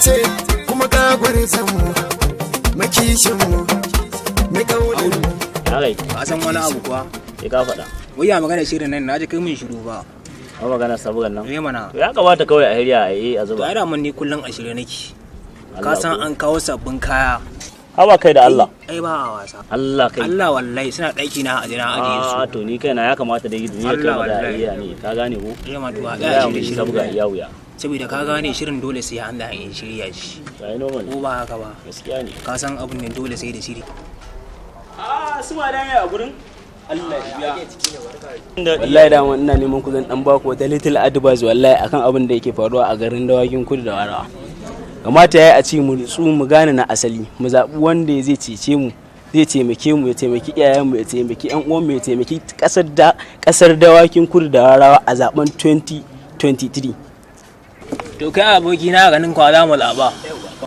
ce kuma ga gwarzon mu makishin mu mai kaunar mu. Ya kai. Ka san wani abu kuwa? Sai ka faɗa. Wai ya magana shirin nan, na ji kai min shiru ba. An magana sabgan nan. Me mana? To, ya kamata kawai a hirya a yi a To, zuba. ai da mun ni kullun a shirye nake. Ka Allah san ko. an kawo sabbin kaya. Haba kai da Allah. Ai ba a wasa. Allah kai. Allah, wallahi suna ɗaki na a jira ajiye su. A to, ni kaina ya kamata da yi ni kai Allah ma da wallahi. iya ne, ka gane ko? Eh ma, to a Ya ga mu shirye yi sabga shirin. iya wuya. Saboda ka gane shirin dole sai an da an shirya shi. Ai normal. Ko ba haka ba? Gaskiya ne. Ka san abun ne dole sai da shiri. A su ma da a gurin Allah ya biya. Wallahi da ina neman ku, zan dan baku wata little advice wallahi akan abin da yake faruwa a garin Dawakin Kudu da Warawa. Kamata yayi a ce mu nutsu, mu gane na asali, mu zaɓi wanda zai cece mu, zai taimake mu, ya taimaki iyayenmu, ya taimaki yan uwanmu, ya taimaki kasar da kasar Dawakin Kudu da Warawa a zaben 2023. To, kai aboki na, ganin kwa za mu zaɓa?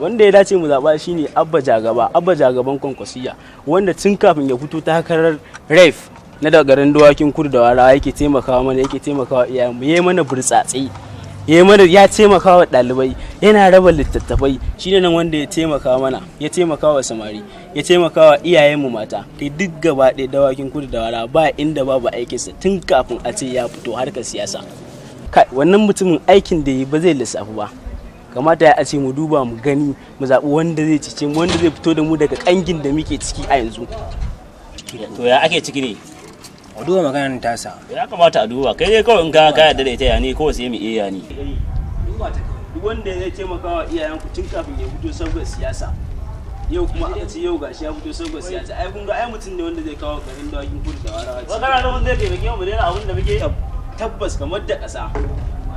Wanda ya dace mu zaɓa shine Abba Jagaba, Abba Jagaban Kwankwasiya, wanda tun kafin ya fito takarar rep na daga garin Dawakin Kudu da Warawa yake taimakawa mana, yake taimakawa iyayenmu, yayi mana burtsatse, yayi mana, ya taimakawa ɗalibai, yana raba littattafai. Shine nan wanda ya taimaka mana, ya taimakawa samari, ya taimakawa iyayenmu mata, kai duk gaba ɗaya Dawakin Kudu da Warawa ba inda babu aikinsa tun kafin a ce ya fito harkar siyasa. Kai, wannan mutumin aikin da yi ba zai lissafu ba. Kamata ya ce mu duba mu gani, mu zaɓi wanda zai cece mu, wanda zai fito da mu daga ƙangin da muke ciki a yanzu. To, ya ake ciki ne? A duba maganar tasa. Ya kamata a duba. Kai dai kawai in ka yarda da ita, ya ne kawai sai mu iya ni. Duk wanda zai taimaka wa iyayenku tun kafin ya fito sabgar siyasa, yau kuma aka ce yau gashi ya fito sabgar siyasa, ai kun ga ai mutum ne wanda zai kawo garin Dawakin Kudu da Warawa ci Wa kana nufin zai taimake mu daina abin da muke? Tabbas, kamar da ƙasa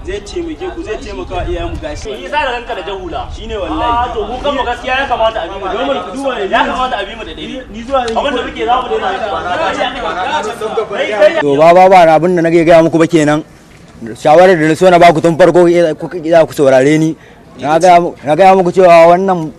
zai taimake ku, zai taimaka wa iyayenmu gashi. Yi sa da kanka da jahula. Shine wallahi. A to, mu kanmu gaskiya ya kamata a bi mu da Normal, ku duba ne. Ya kamata a bi mu da daidai. Ni zuwa Abin da muke za mu daina. To, ba na abin da nake gaya muku ba kenan. Shawarar da na so na baku tun farko kuka ƙi ku saurare ni. Na gaya muku cewa wannan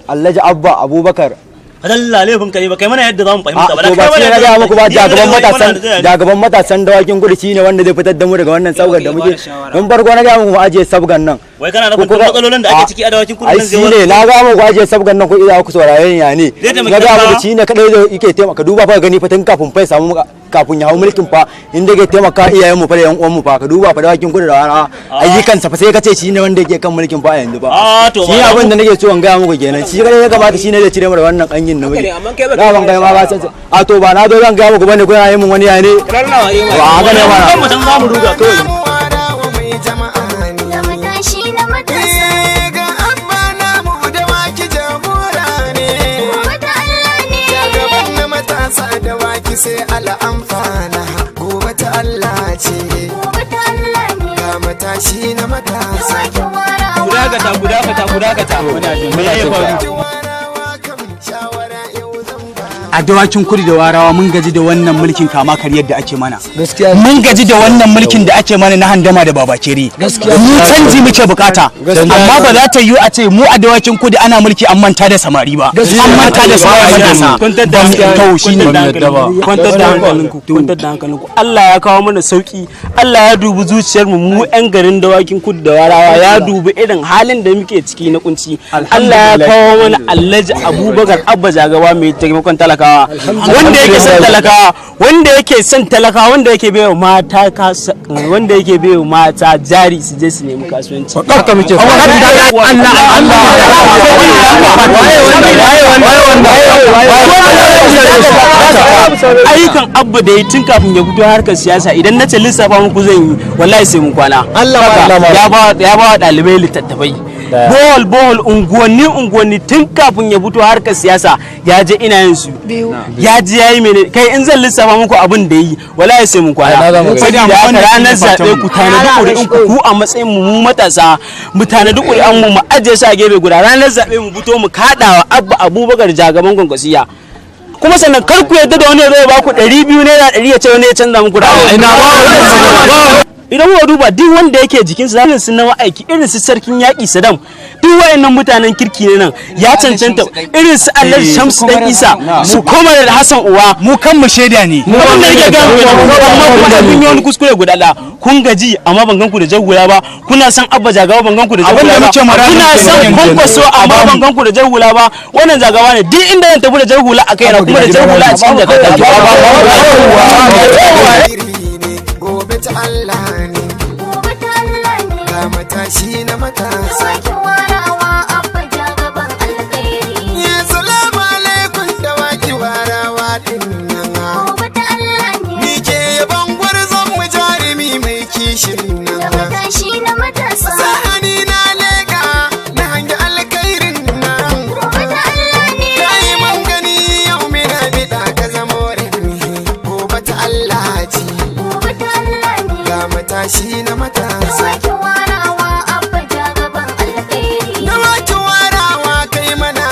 Alhaji Abba Abubakar. Fadalla, laifin ka ne ba kai mana yadda za mu fahimta ba. To, ba shi na gaya muku ba, jagaban matasan Dawakin Kudu shine wanda zai fitar da mu daga wannan sabgar da muke. Tun farko na gaya muku mu ajiye sabgan nan. Wai kana nufin duk matsalolin da ake ciki a Dawakin Kudu Ai nan zai shi ne na gaya muku ajiye sabgan nan, ku iya ku saurare ni, ya ne? Zai taimaki Na gaya muku talakawa? shi ne kadai zai yake taimaka. Duba fa ka gani fa, tun kafin fa ya samu, kafin ya hau mulkin fa, inda yake taimaka iyayen mu fa da yan uwan mu fa. Ka duba fa, Dawakin Kudu da wani ayyukansa fa, sai ka ce shi ne wanda yake kan mulkin fa a yanzu ba. A to Shi ba abin da nake so in gaya muku kenan, shi kadai ya kamata, shi ne zai cire mu da wannan kangin da muke. Ne, amma kai baka Da ban kai ma ba san a to, ba na zo zan gaya muku bane, kuna yi mun wani ya ne. To, haka ne mana. Kan mu san za mu ruga kawai. Warawa mai jama'a ne. Ga matashi na matasa. Eh, ga Abba namu Dawaki jagora ne. Gobe ta Allah ne. Gaban na matasa Dawaki sai ala amfana. Gobe ta Allah ce. Gobe ta Allah ne. Ga matashi na matasa. Dawakin Warawa. Ku dakata, ku dakata, ku dakata. Muna jin, muna jin. Warawa kam shawara yau zan ba. A Dawakin Kudu da Warawa mun gaji da wannan mulkin kama karyar da ake mana. Gaskiya. Mun gaji da wannan mulkin da ake mana na handama da babakere. Gaskiya. Mu canji muke bukata, amma ba za ta yiwu a ce mu a Dawakin Kudu ana mulki an manta da samari ba, an manta da sauran matasa. Kwantar da To, shine. Kwantar da hankalinku, kwantar da hankalinku. Allah ya kawo mana sauki. Allah ya dubi zuciyar mu, mu yan garin Dawakin Kudu da Warawa, ya dubi irin halin da muke ciki na kunci. Allah ya kawo mana Alhaji Abubakar Abba Jagaba, mai taimakon talakawa, wanda yake son talakawa, wanda yake son talakawa, wanda yake baiwa mata wanda yake baiwa mata jari su je su nemi kasuwanci. Haka muke. Allah Allah. Ayyukan Abba da yi tun kafin ya fito harkar siyasa, idan na ce lissafa muku zan yi, wallahi sai mun kwana. Allah ma. Ya ba wa ɗalibai littattafai, bohol bohol, unguwanni unguwanni, tun kafin ya fito harkar siyasa ya je ina yin su, ya ji ya yi mene. Kai, in zan lissafa muku abin da yi, wallahi sai mun kwana. Ai, na gama. Saboda haka ranar zaɓe ku tanadi ƙuri'un ku. Ku a matsayin mu, mu matasa, mu tanadi ƙuri'an mu, mu ajiye su a gefe guda. Ranar zaɓe mu fito mu kaɗa wa Abba Abubakar Jagaban Kwankwasiya. Kuma sannan kar ku yarda da wani ya zo ya ba ku 200, ₦100, ya ce wani ya canza muku ra'ayi. Idan kuka duba duk wanda yake jikinsa zalin su na ma'aiki, irin su sarkin yaƙi Saddam, duk wayannan mutanen kirki ne nan ya cancanta, irin su Allah Shamsu dan Isa, su koma da Hassan Uwa. Mu kanmu shaida ne. Abin da nake gaya muku, amma kuma kun yi wani kuskure guda ɗaya. Kun gaji amma ban ganku da jagula ba. Kuna san Abba Jagawa, ban ganku da Abin jagula da ba. muke muradi Kuna kenan san yanzu. Kwankwaso amma ban ganku da jagula ba. Wannan jagawa ne, duk inda zan tafi da jagula a kaina, kuma da jagula a cikin jakata. Alkhairi ne, gobe ta Allah ne. Gobe ta Allah ne. Ga matashi na matasa. Dawakin warawa, Abba Jagaban alkhairi. Ya salamu alaikum dawaki warawa din nan. Gobe ta Allah ne. Ni ke yaban gwarzon mu jarumi mai kishin Ga nan. matashi na matasa. Sa'ani na leka na hangi alkhairin nan. Gobe ta Allah ne. Kai mun gani yau mina bida ka zamo rini. Gobe ta Allah ce. Gobe ta Allah ne. Ga matashi na matasa. Dawakin warawa, Abba Jagaban alkhairi. Dawaki warawa kai mana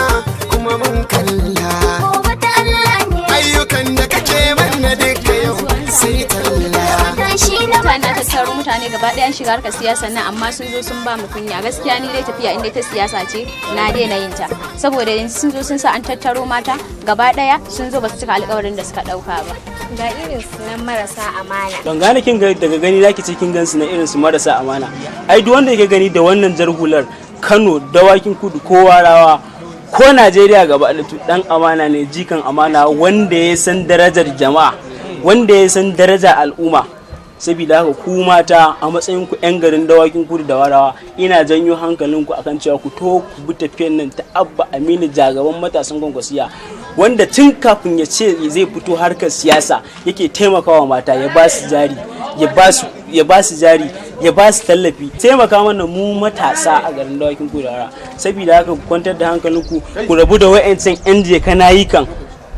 kuma mun kalla. Gobe ta Allah ne. Ayyukan da kake mana duka yau sai talla. Matashi na Mutane na tattaro mutane gaba ɗaya an shiga harkar siyasa nan, amma sun zo sun ba mu kunya. Gaskiya ni dai tafiya inda ta siyasa ce na daina yin ta, saboda yanzu sun zo sun sa an tattaro mata gaba ɗaya, sun zo ba su cika alƙawarin da suka ɗauka ba. Ga irin su nan marasa amana. Ban gane kin ga daga gani zaki ce kin gansu na irin su marasa amana. Ai duk wanda yake gani da wannan jar hular, Kano, Dawakin Kudu ko Warawa ko Najeriya gaba ɗaya, to dan amana ne, jikan amana, wanda ya san darajar jama'a, wanda ya san darajar al'umma. Saboda haka ku mata, a matsayin ku yan garin Dawakin Kudu da Warawa, ina janyo hankalinku akan cewa ku to ku bi tafiyan nan ta Abba Aminu Jagaban matasan Kwankwasiya, wanda tun kafin ya ce zai fito harkar siyasa yake taimakawa mata, ya ba su jari, ya ba su jari, ya ba su tallafi, taimaka mana mu matasa a garin Dawakin Kudu da Warawa. Saboda haka ku kwantar da hankalinku, ku rabu da wa'ancan yan je kana yi kan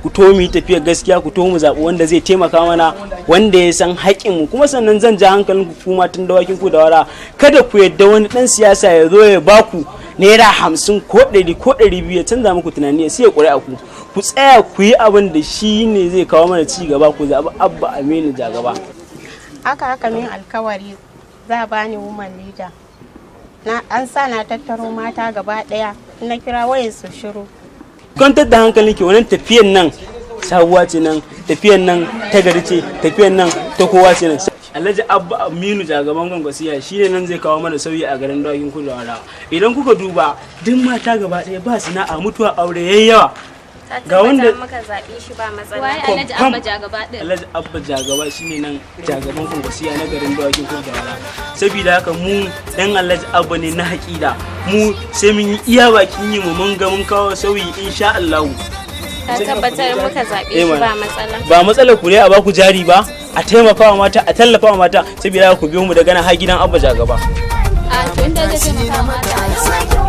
ku to mu yi tafiyar gaskiya, ku to mu zaɓi wanda zai taimaka mana, wanda ya san haƙƙin mu. Kuma sannan zan ja hankalin ku kuma tun Dawakin ku da Wara, kada ku yadda wani ɗan siyasa ya zo ya baku ₦50 ko 100 ko 200 ya canza muku tunani ya siya ƙuri'a ku. Ku tsaya ku yi abin da shi ne zai kawo mana ci gaba, ku zaɓi Abba Aminu Jagaba. Aka min alkawari za a bani woman leader. Na an sa na tattaro mata gaba daya, na kira wayan su shiru. Kwantar da hankalin ki, wannan tafiyan nan sabuwa ce nan, tafiyan nan ta gari ce, tafiyan nan ta kowa ce nan. Alhaji Abba Aminu Jagaban Gwangwasiya shi ne nan zai kawo mana sauyi a garin Dawakin Kudu da Warawa. Idan kuka duba duk mata gaba ɗaya ba sana'a, mutuwa aure yayi yawa. Ga wanda muka zaɓe shi ba matsala. Waye Alhaji Abba Jagaba din? Alhaji Abba Jagaba shine nan jagaban Kwankwasiya na garin Dawakin Kudu da Warawa. Saboda haka mu ɗan Alhaji Abba ne na haƙida, mu sai mun yi iya bakin yi mu mun ga mun kawo sauyi insha Allah. Ka tabbatar muka zaɓe Eh shi mana. ba matsala. Ba matsalar ku ne a baku jari ba, a taimakawa mata, a tallafawa mata. Saboda haka ku biyo mu daga nan har gidan Abba Jagaba. A to inda zai taimaka mata. Dawakin